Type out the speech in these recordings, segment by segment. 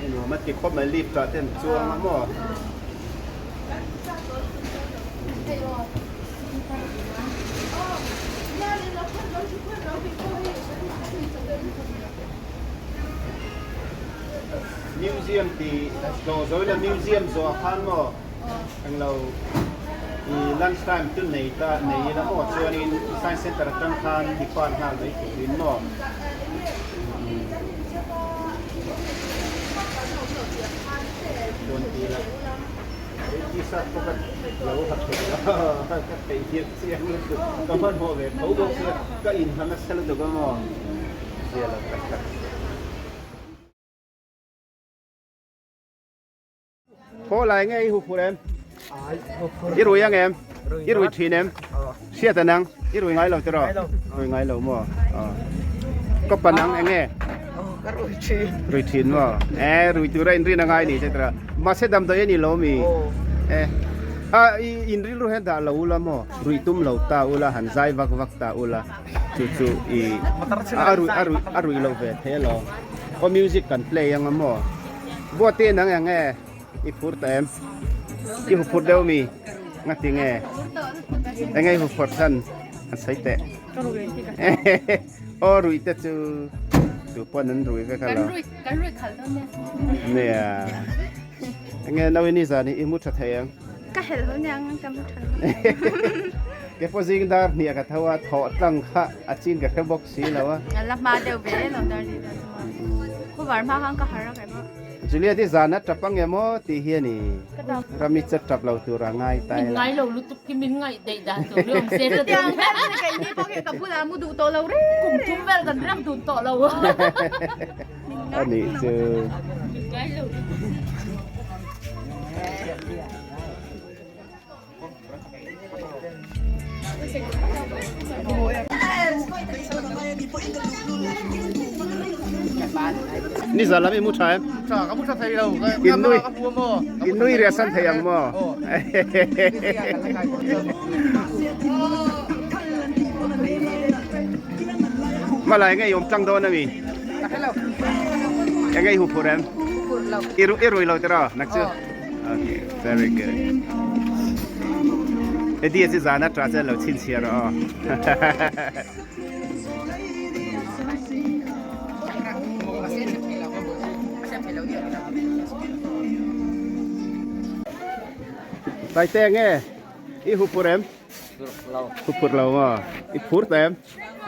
Nuam a ti khawp mai lift ah te an chuang a maw. Museum tih hlawh zo ila museum zawh ah khan maw englo ih lunch time chu nei ta nei ila maw chuanin science center atang khan depart nghal mai turin maw. Chuan ti ila t-shirt pawh ka lo ha thei lo ka thei hian chiang lutuk ka hmanhmawh ve tho bawk sia ka inha nasa lutuk a maw zia lo tak tak. Khaw lai nge i huphurh em? I rui ang em? I rui thin em? Hriat a nang? I rui ngai lo tiraw? Rui ngai lo maw? Ka pa nang eng nge? Ka rui thin. Rui thin maw? E rui tura inrin a ngai ni che tiraw? Mahse damdawi a ni lo mi? E a i inrilru hian dah lo ula maw? Rui tum lo ta ula han zai vak vak ta ula chu chu i a rui a rui a rui lo ve thei alawm. Aw music kan play anga maw? Buate nang eng nge i phur ta em? I hu phur deuh mi? Nga ti nge? Eng nge i hu phur chhan? An sawi teh. Aw rui te chu tu pawn an rui vek alo. Kan rui khalh dawn nia. Nia. Eng nge no ini zan hi i mu tha thei ang? Ka helh ho nia ang ka mu tha lo. Ke pawh zing dar hniah ka tho a, thawh tlang kha a chin ka hre bawk si lo a. La hma deuh ve lo dar ni dar chuan. Khuvar hma khan ka harh a kai pawh. Juliet i zan a tap ang em aw tih hi a ni. Rami chu tap lo tur a ngai ta ila. Min ngai lo lutuk khi min ngaih daih dan tur hi awm se ka Chutiang vel chu kei ni pawh hi ka bulah mu duh tawh lo reng. Kum thum vel kan rem dun tawh lo. A nih chu. Min ngai lo lutuk. Ni zan lam i mu tha em? Tha ka mu tha thei lo. In nui in nui ria san thei ang maw? Malai nge i awm tlang dawn ami? Enge i hu phur em? I i rui lo tiraw nak chu? Okay, very good. Eddie chu zan a tah chuan lo chhinchhiah rawh aw. Taite nge i hu phur em? Hu phur lo maw? I phur ta em?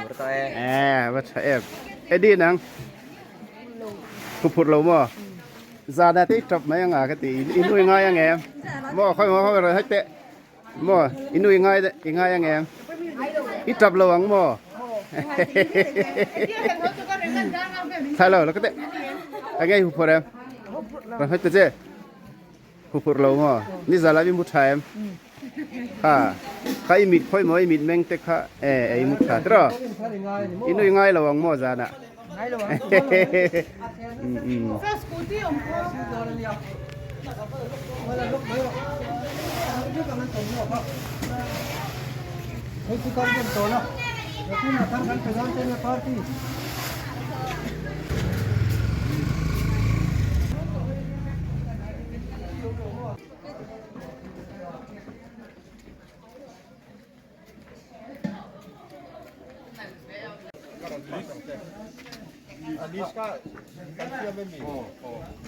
Phur ta e. Eh, va tha em. Eddie nang? Hu phur lo maw? Zana te i tap mai anga ka ti i nui ngai ang em maw khawi maw khawi rawn hawi teh maw i nui ngai i ngai ang em i tap lo ang maw thla lo la ka teh enge i huphurh em rawn hawi teh che huphurh lo maw ni zala i mu tha em kha kha i mit khawi maw i mit meng te kha e i mu tha tiraw i nui ngai lo ang maw zana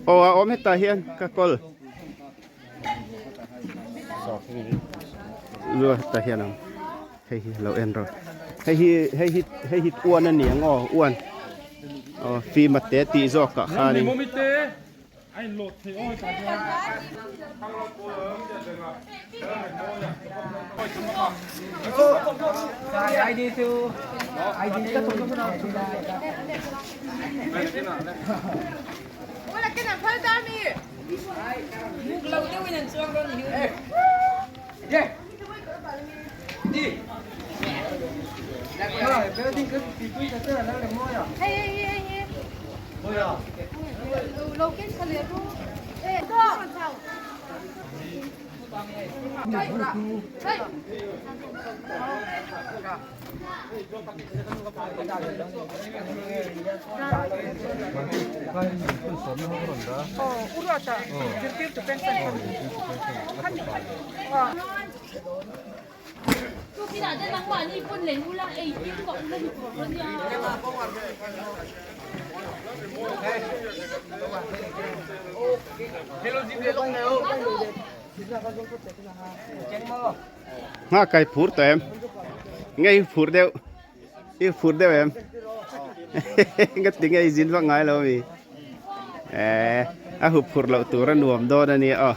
Aw a awm hetah hian ka kawl lua hetah hian a awm. Hei hi lo en rawh. Hei hi hei hi hei hi uan a ni ang aw uan. Aw fima te tih zawk ah khanin. Nga kai phur tawh em nge i phur deuh i phur deuh em nga ti nge i zin vak ngai lo mi eh a hup phur loh tur a nuam dawn a nia aw.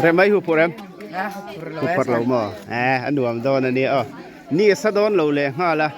Rem mai hu phur em? Hu phur lo maw? Eh, a nuam dawn a nia aw. Ni a sa dawn lo leh nghal a.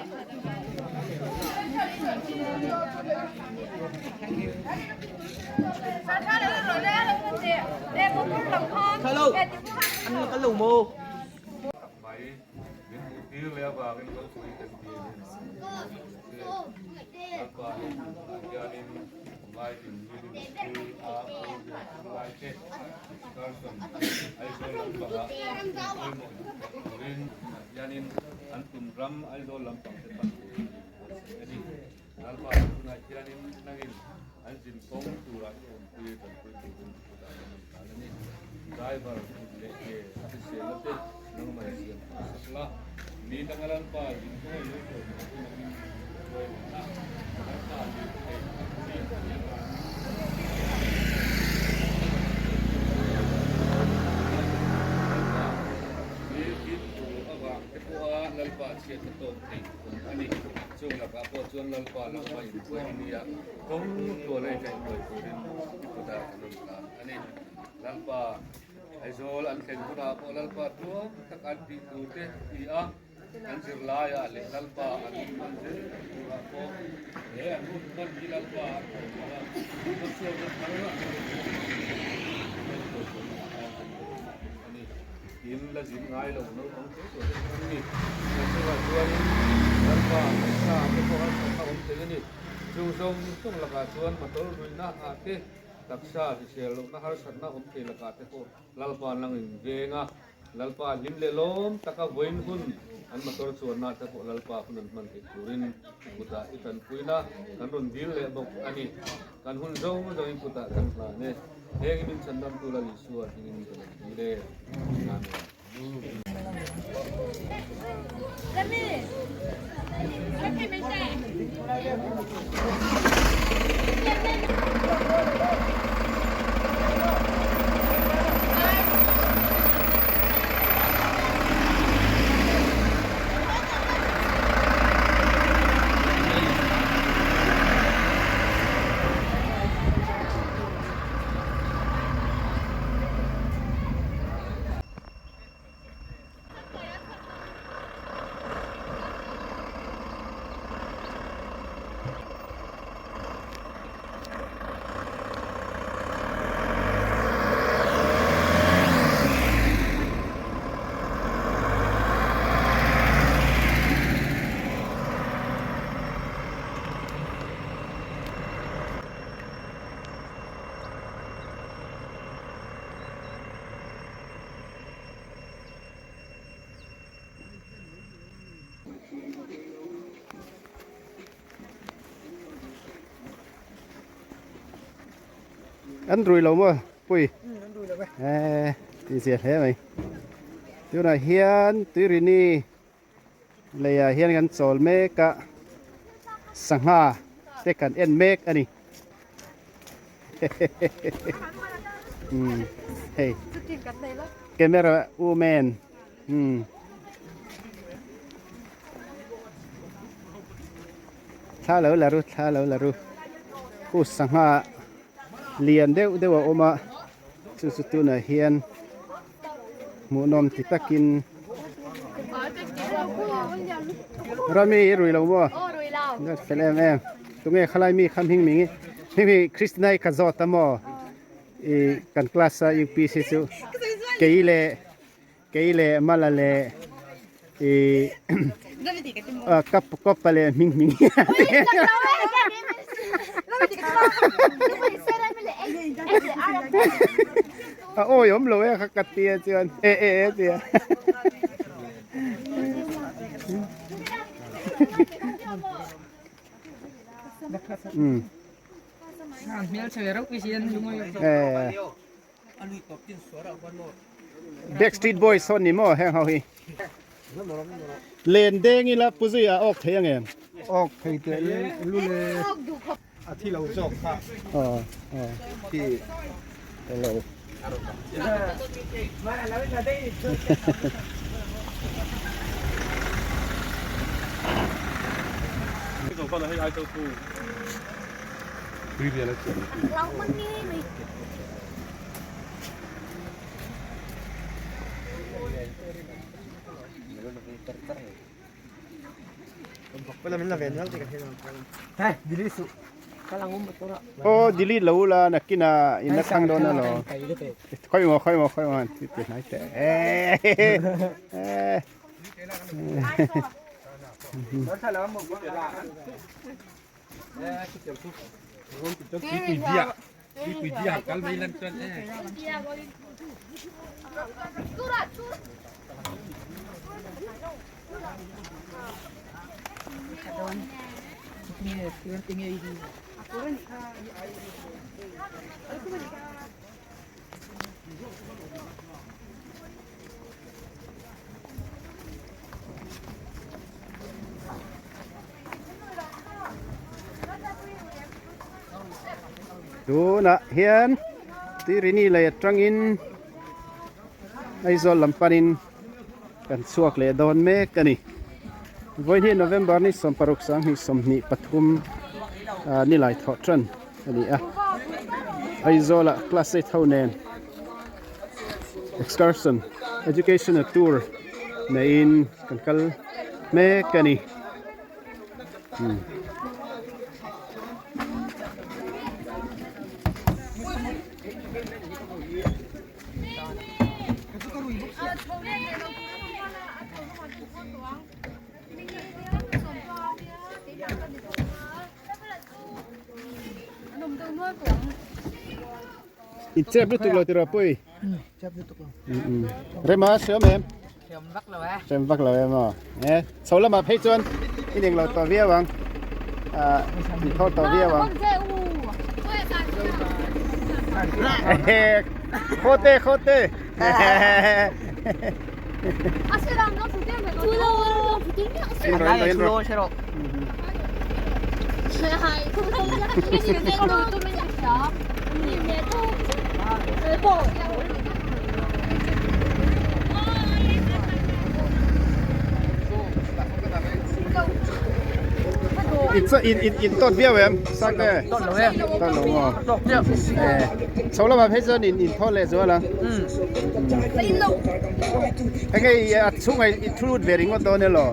An rui lo maw pui? Eee tih zia hle mai. Tunah hian Tuirini leiah hian kan chawl mek a, sangha te kan en mek a ni. Umm hei camera woman umm thla lo la ru thla lo la ru khu sangha lian deuh deuh a awm a chu chu tunah hian hmuhnawm ti takin Rami i rui lo maw? Aw rui lo. Ngat fel em em. Tunge khalai mi kha hming ming i hming hi Christina i ka zawt a maw? I kan class a UPC chu kei leh kei leh Mala leh i ka kawpa leh hming ming hi a awi awm lo e kha ka tia chuan e e e tia um Backstreet Boys sawn ni maw heng ho hi. Len deng ila pu zui ah awk thei ang em? Awk thei teh lu le a thi lo zawk kha. Aw aw. Thi. Hello. Aw delete lo ula nakinah in la thlang dawn alo khawi maw khawi maw khawi maw ti ti hnai teh eh. Tunah hian Tuirini lei atangin Aizawl lam panin kan chhuak leh dawn mek a ni. Vawiin hi November ni 16 2023 nilai thawh tan a ni a. Aizawlah class eight ho nen excursion educational tour neiin kan kal mek a ni. In chep lutuk lo tiraw pui? Chep lutuk lo. Rema hriam em? Hriam vak lo e. Hriam vak lo em aw. E chho lamah phei chuan i ning lo tawh viau ang. Ah i thaw tawh viau ang. Khawte khawte. In tawt viau em sak e Tawt lo e tawt lo maw Tawt viau Chho lamah phei chuan in thaw leh zual ang Enge a chhungah i thu lut ve ringawt dawn elaw?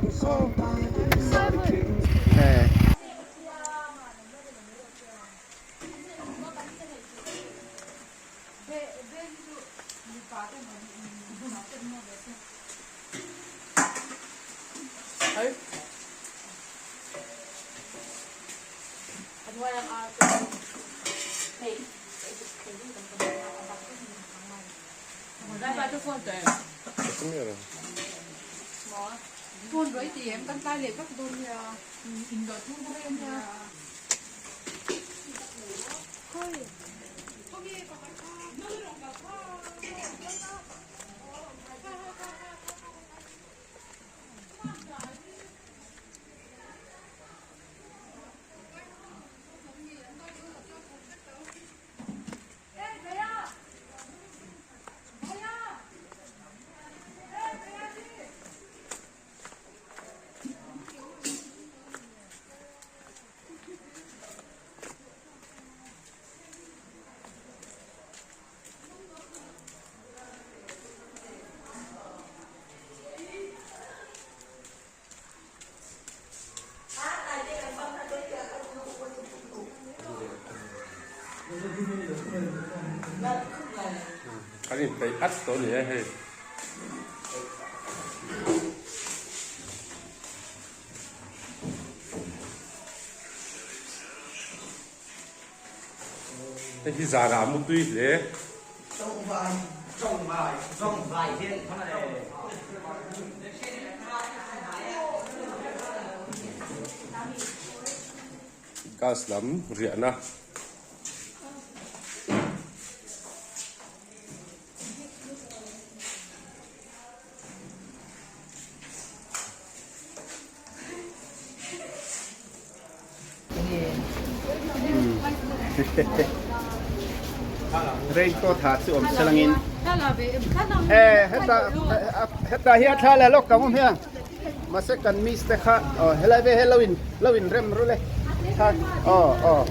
Kan inpeih at tawh a ni e hei. Hei hi zanah a mutui hle. Gas lam riahna. Raincoat ha chu awm selangin e heta heta hi a thla leh lawk ka awm hian mahse kan miss te kha aw helai vel hi lo in lo in rem rul e kha aw aw.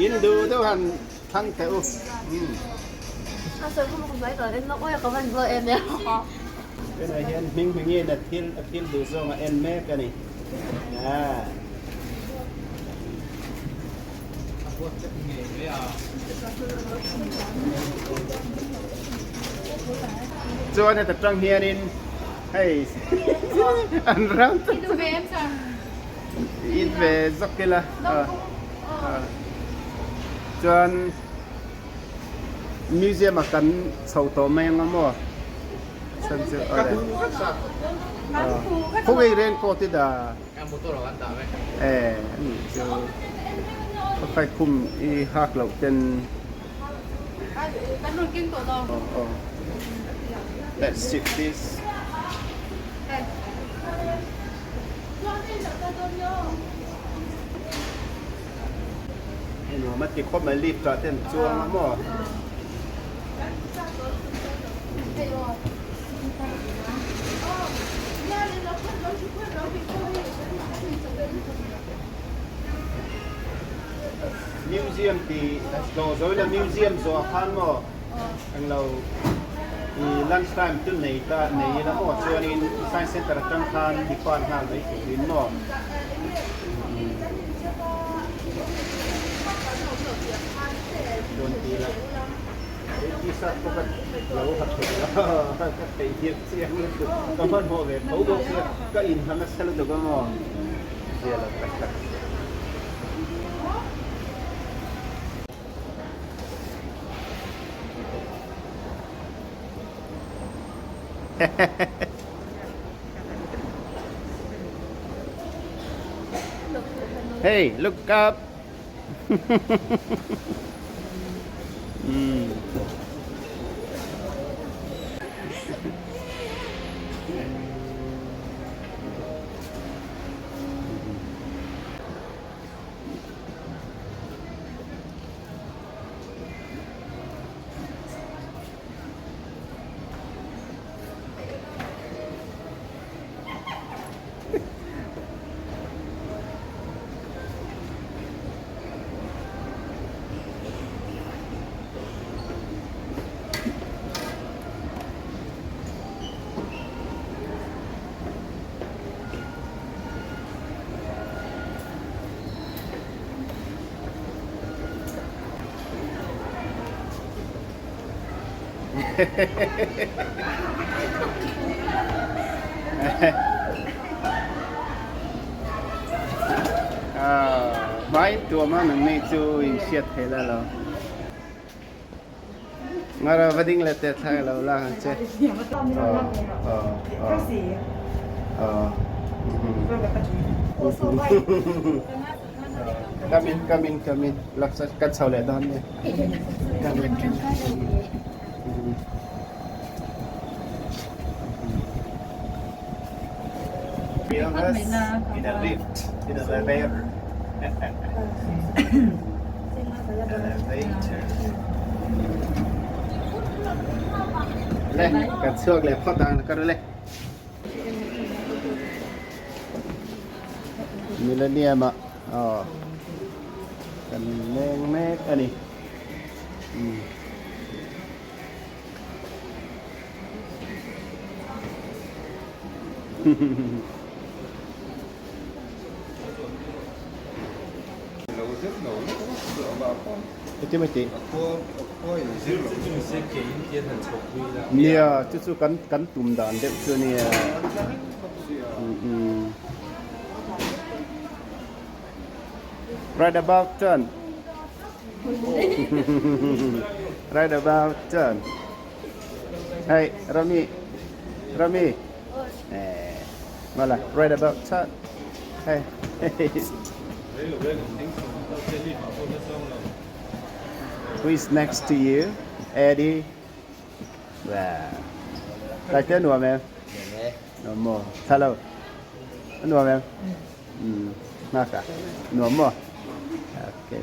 In duh deuh han thlang teh u. Tunah hian hming hmingin a thil a thil duh zawng a en mek a ni. Chuan heta tang hianin hei an ram in ve zawk ila chuan museum ah kan chho tawh mai ang a maw chhan chu awle khawngaih raincoat i dah. E ani chu khaw khum i hak loh ten aw aw let's shift this hei nuam a ti khawp mai lift ah te an chuang a maw. Museum tih hlawh zo ila museum zawh khan maw englo ih lunch time chu nei ta nei ila maw chuanin science center atang khan depart nghal mai turin maw chuan ti ila. T-shirt pawh ka lo ha thei lo ka thei hian chiang lutuk ka hmanhmawh ve tho bawk sia ka inha nasa lutuk a maw zia lo tak tak. Hey, look up. Hmai tuam a nang nei chu in hriat thei la lo. Ngara va ding leh teh thlai lo la ang che. Come in, come in, come in. Laksa kan chho leh dawn nia. Come in. In a lift, in a elevator. Elevator. Le, kan chhuak leh phawt ang ka ru le. Millennium ah aw kan leng mek a ni. Umm. Nia chu chu kan kan tum dan deuh chu nia Right about turn Right about turn Hey Rami Rami Eh Mala right about turn Hey Who is next to you? Eddie. Wow. Like that nuam em? Nuam maw? Hello. Nuam em? Um. Ngaka. Nuam maw? Okay.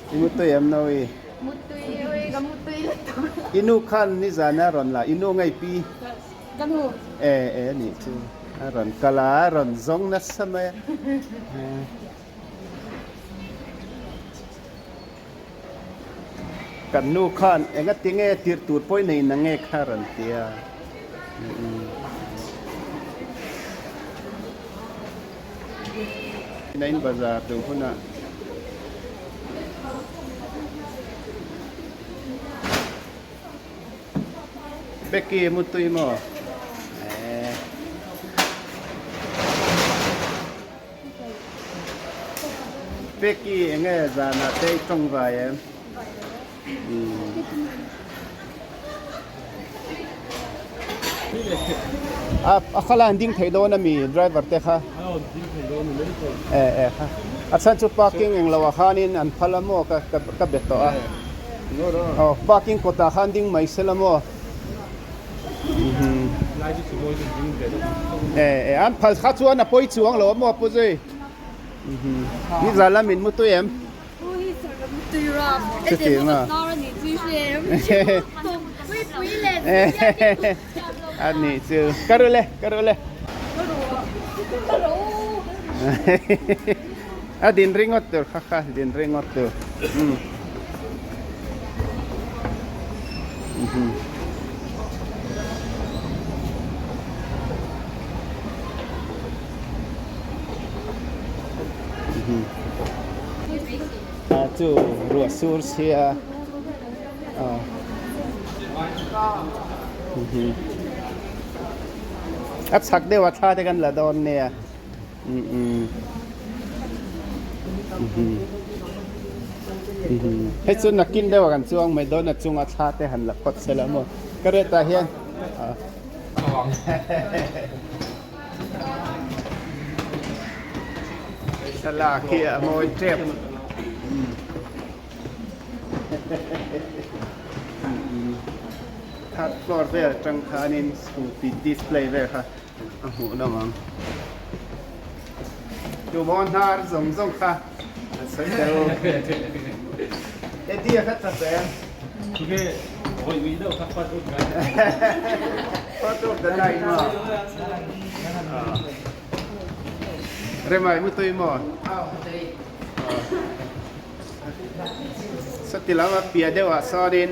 I mutui em no i? Mutui oi ka mutui lutuk. I nu khan nizan a rawn la i nu ngei pi? Ka nu. E e nih chu. A rawn kal a, a rawn zawng nasa mai a. Kan nu khan enga tinge tirh tur pawh i nei na nge kha rawn ti a. Nain bazar duh hunah. Becky mutui maw? Eh. Becky enge zanah te i tawng vai em? A a khala an ding thei dawn ami driver te kha? E e kha a chhan chu parking englo ah khanin an phal a maw ka ka be tawh a. Aw parking kawtah khan ding mai sela maw? E e an phal kha chuan a pawi chuang lo a maw pu zui? Ni zan lam in mutui em? Chuti maw? A nih chu ka ru le ka ru le. A din ringawt tur kha kha din ringawt tur. A chu ruah sur sia a. A chhak deuh a thla te kan la dawn nia. Hei chu nakin deuh ah kan chuang mai dawn a chunga thla te han la phawt se la maw ka ret ah hian thlalak hi a mawi tep. Third floor vel atang khanin scooty display vel kha a hmuh nawm ang. Tumaw hnar zawng zawng kha a sawi tel u. Eddie a kha tha em? Photo of the night maw? Remai mutui maw? Sawti lama piah deuhah sawnin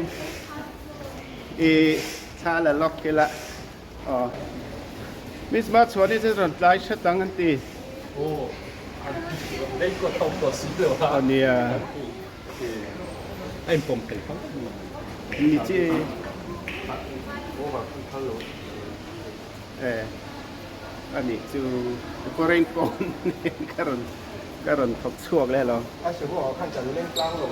i thla la lawk ila. Aw. Miss ma chhuan hi chu rawn tlai hret ang an ti. Aw, lei kawt ho tawh si lo a. Aw nia. A inpawm thei phal lo. Ni chi. Over phal lo. E. Ani chu foreign phone ka rawn ka rawn thawk chhuak leh lo. A se ho khan chan leng tlang lo.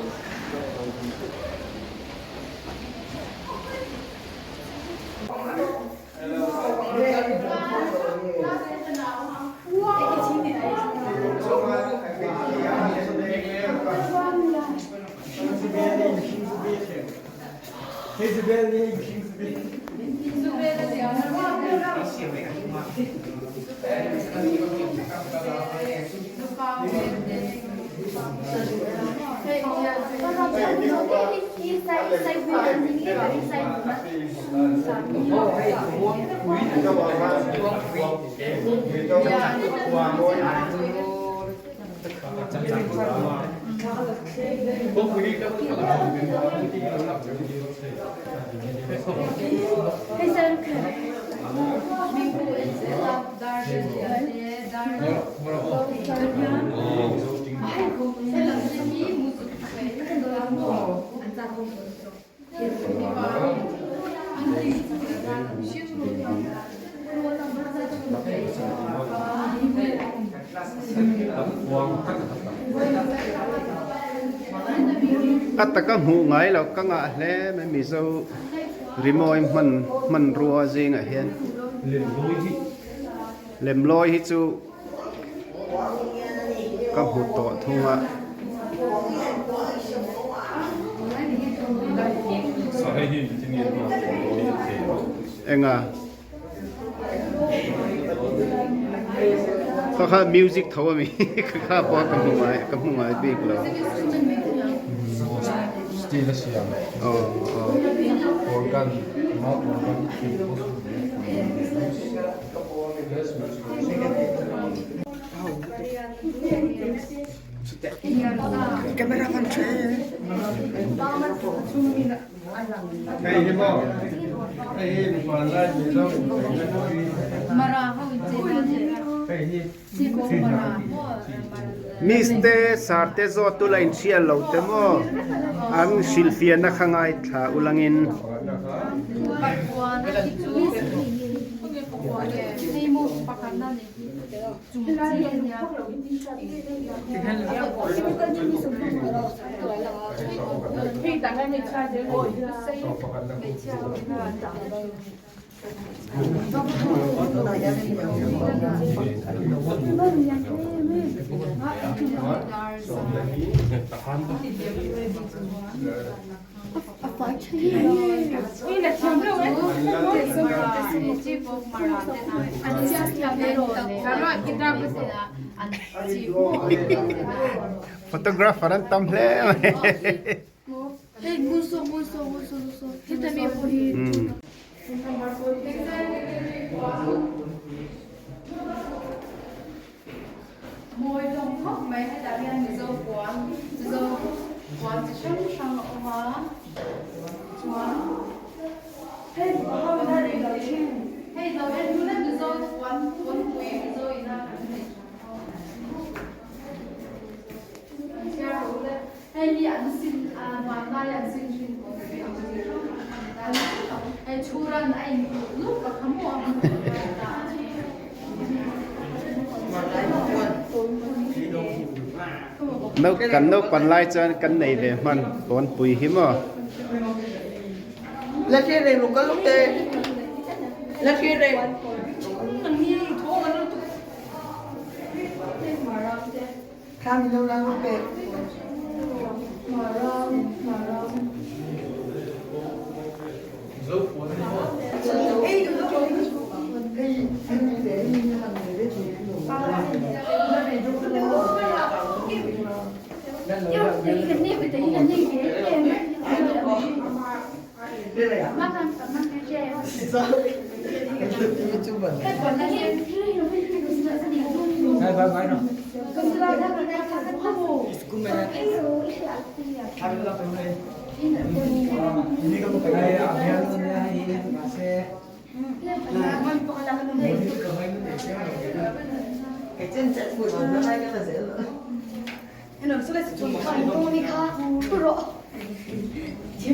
A taka hmuh ngai loh ka ngah hle mai Mizo rimawi hman hmanrua zingah hian lemlawi hi chu ka hmu tawh thung a. Enga Kha kha music tho a mi kha kha pawh ka hmu ngai ka hmu ngai bik lo. Steel a siam. Aw aw. Organ mouth organ Camera van tha Miss te sar te zawt tu la inhriat lo te maw an hrilhfiahna kha ngaithla ulangin. Photographer an tam hle mai. Mawi hlawm khawp mai hetah hian Mizo puan Mizo puan chi hrang hrang a awm a chuan hei lo en hnuna Mizo puan puanpui Mizo ina kan neih thin ho hei hi an sin hmanlai an sin thin puanpui ang chi hrang hrang a ni ta hei chhuran a inkulh lup a kha maw a hmuh tur a ta a ni. Kan naupan lai chuan kan nei ve hman pawnpui hi maw.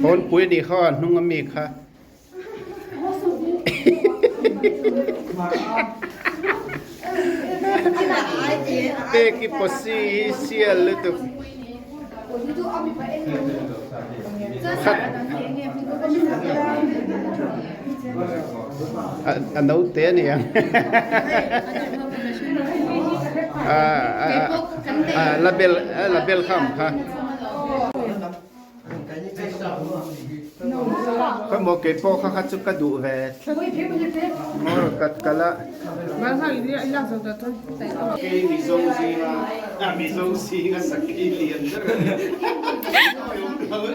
Pawnpui a nih kha a hnung ami kha. Pek i pawsi hi sial lutuk. A naute a ni ang. Label label kha awm kha. Khawi maw kei pawh kha kha chu ka duh ve tlat. Maw kat kal a. Kei Mizo zinga a Mizo zinga sakhi lian ber a ni.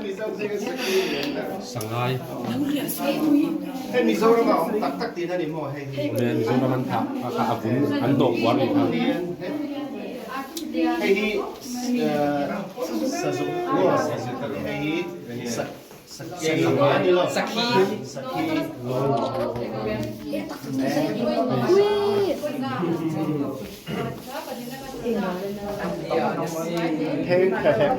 Mizo zinga sakhi lian ber. Sangai. Hei Mizoram a awm tak tak tihna ni maw hei hi. Awle Mizoram an thah a kha a vun an hnawh puar ni kha. Hei hi sazuk maw hei hi sakei a ni lo sakhi sakhi thengthahlep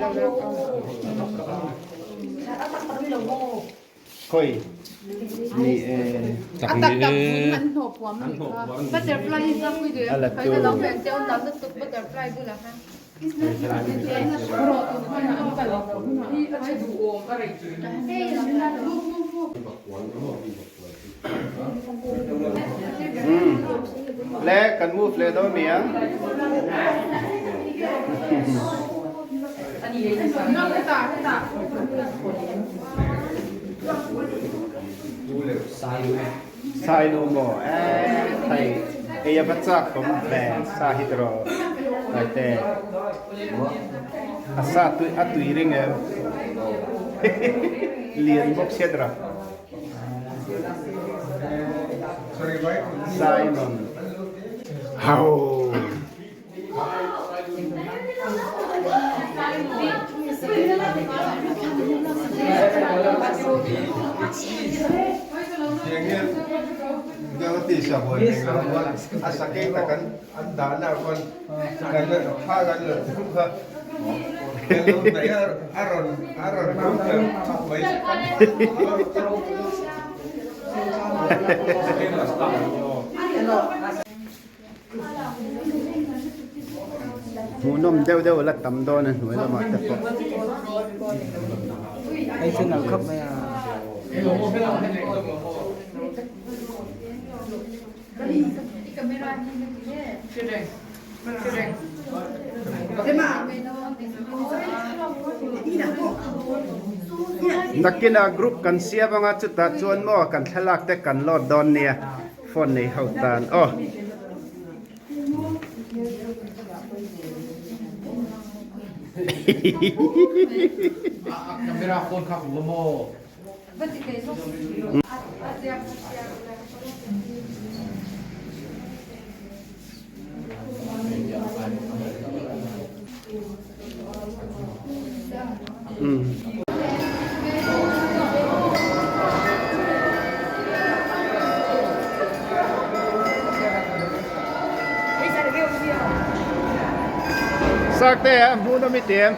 Khawi ni e. Tak ni e. A la tu. Le kan move leh dawn mi a. Sai nu maw eh thei ei a va chak awm ve sa hi tiraw Taite a sa tui a tui ring em lian bawk sia tiraw Simon hau. Hmuhnawm deuh deuh la tam dawn a hnuai lamah te pawh. Nakinah group kan siam anga chutah chuan maw kan thlalak te kan load dawn nia. Phone nei ho tan aw. Camera phone kha ku maw. Sakte a hmun a mi tem.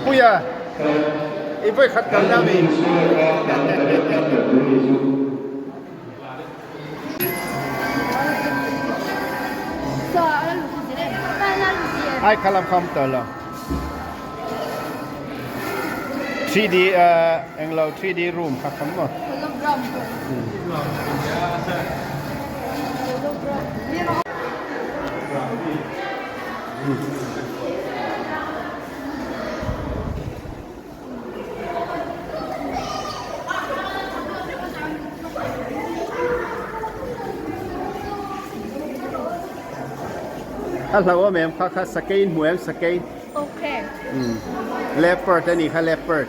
Puia i voi khat kal na mi. Ai khalam kham to lo. 3D englo 3D room kha kham maw. A hlauhawm em kha kha sakei in hmu em sakei. Okay. Leopard a ni kha leopard.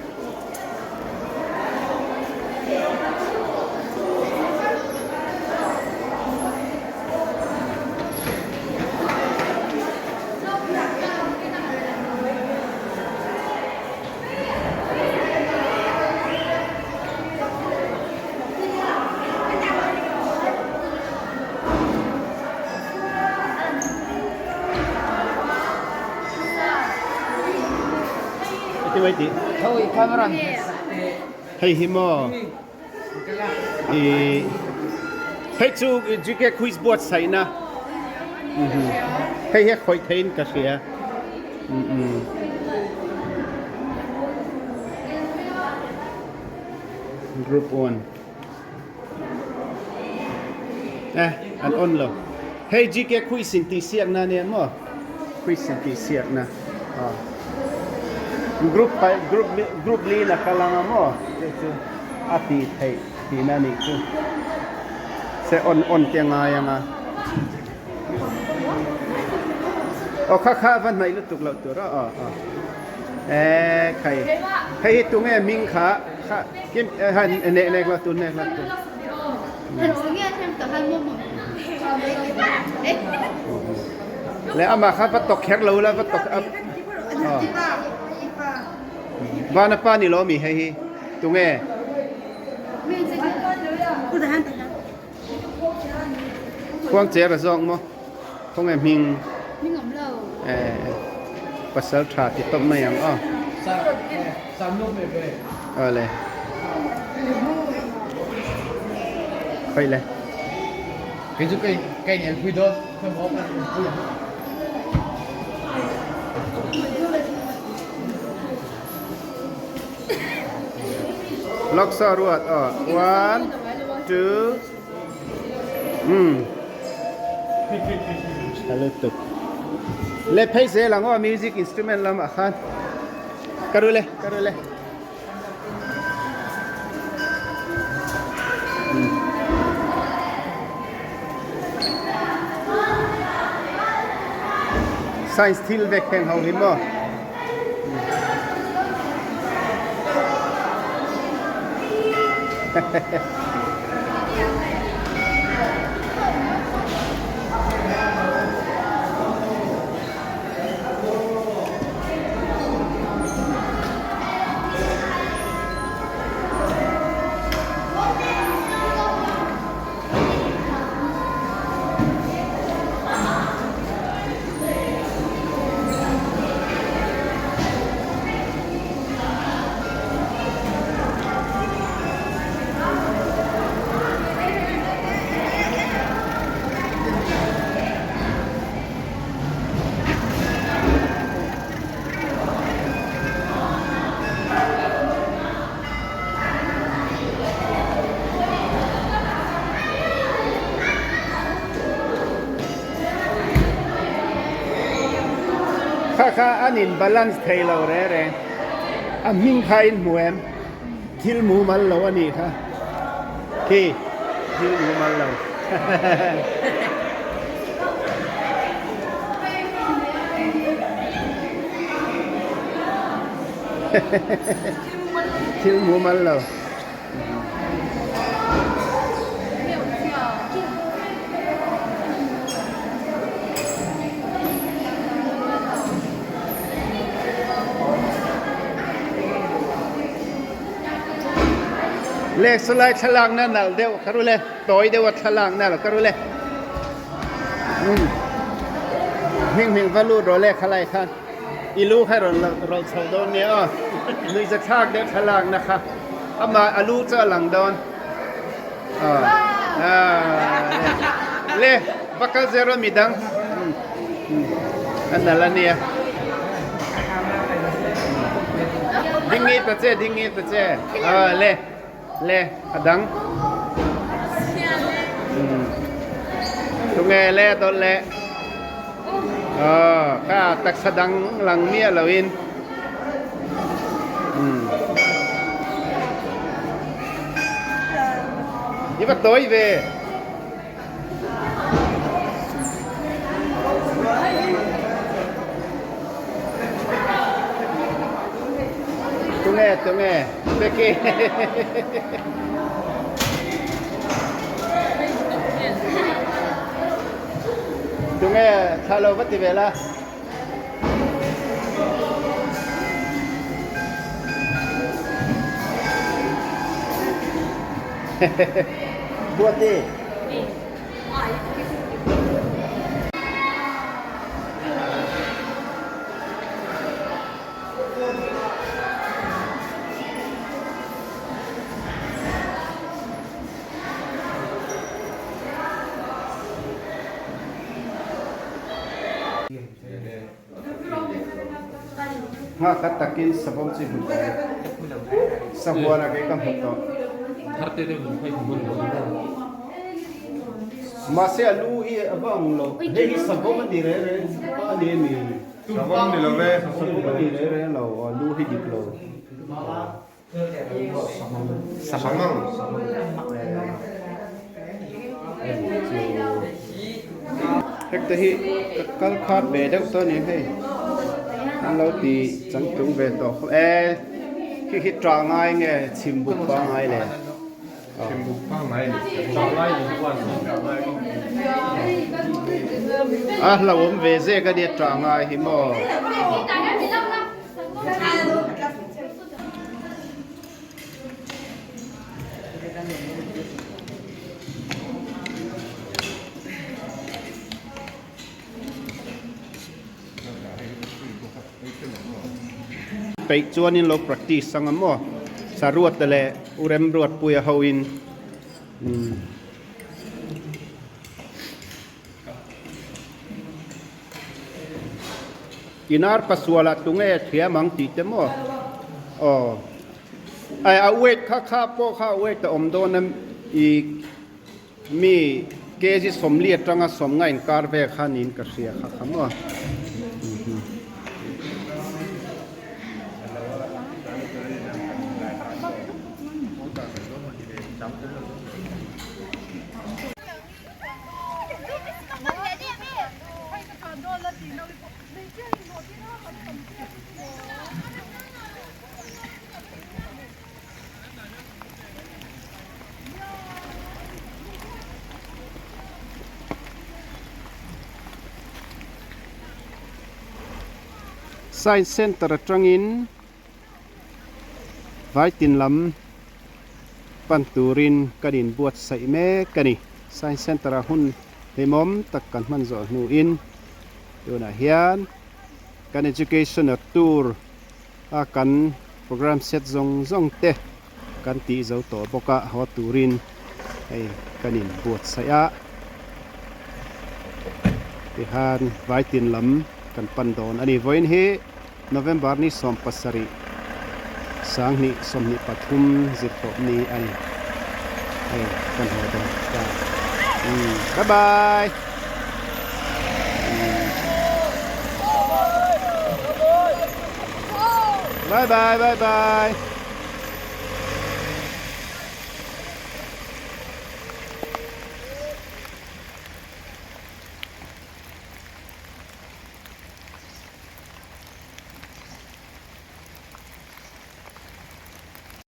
Hei hi maw i hei chu GK quiz buatsaihna hei hi a khawih theiin ka hria. Group 1 Eh, an on lo. Hei GK quiz in tih siakna ania maw? Quiz intih siakna aw group pa group group li in a kal anga maw chu chu a tih theih tihna a nih chu se on on te a ngai anga aw kha kha a va hnaih lutuk loh tur a aw aw eh khai hei hi tunge hming kha kha kim ha nek nek lo tur nek lo tur. Le amah kha va tawk kher lo la va tawk a Vana pa ni lo mi hei hi tunge Khuang cher a zawk maw khawnge hming eh pasal tha ti tawp mai ang aw Awle Khawi le. Kei chu kei ka in elpui dawn khawi maw ka elpui ang. Lok sa ruat aw one two um tha lutuk le phei zel ang aw music instrument lamah khan ka ru le ka ru le. Science thil vek heng ho hi maw. Kha kha an in balance thei lo re re a hming kha in hmu em thil mumal lo a nih kha khi thil mumal lo. Thil mumal lo. Le salai thlalak na nalh deuh ka ru le tawi deuh a thlalak na lo ka ru le. Hming hming va lut rawh le khalai khan i lu kha rawn rawlh chho dawn nia aw nuihza thlak deuh thlalak na kha amah a lu chu a lang dawn le va kal zel rawh midang a nalh a nia ding nge ta che ding nge ta che le. Le a dang. Tunge le dawt le. Aw kha taksa dang lang miah lo in. I va tawi ve. Tunge tunge Becky. Tunge thla lo va ti ve la. Duati. Nghakhat takin savawm chu i hmu tawh em? Sahuan ah kei ka hmu tawh. Mahse a lu hi a va ang lo. Hei hi savawm a ni reng reng a ni a mi? Savawm ni lo ve. Savawm a ni reng reng lo, a lu hi dik lo. Sangang. Hekte hi ka kal khat ve deuh tawh a ni hei. An lo ti changtlung ve tawh khawp e. Khi khi tah ngai nge chhim buk pangngai le. Chhim buk pangngai a ni. Tah ngai ni chuan tah ngai a ni. A hlauhawm ve zek a nia tah ngai hi maw. Peih chuanin lo practice ang a maw? Saruata leh U Remruatpuia hoin umm. Inar pasualah tunge thiam ang tih te maw? Aw. Ai a weight kha kha pawh kha weight a awm dawn a i mi kg 40 atanga 50 inkar vel kha niin ka hria kha kha maw. Science Centre atangin Vaitin lam pan turin kan inbuatsaih mek a ni. Science Centre ah hun hlimawm tak kan hman zawh hnuin tunah hian kan educational tour a kan program set zawng zawng te kan tih zo tawh bawk a haw turin hei kan inbuatsaih a tihan Vaitin lam kan pan dawn a ni. Vawiin hi. November ni 17, 2023 zirtawp ni a ni. Hei kan haw dawn ta. Umm bye bye. Bye bye bye bye.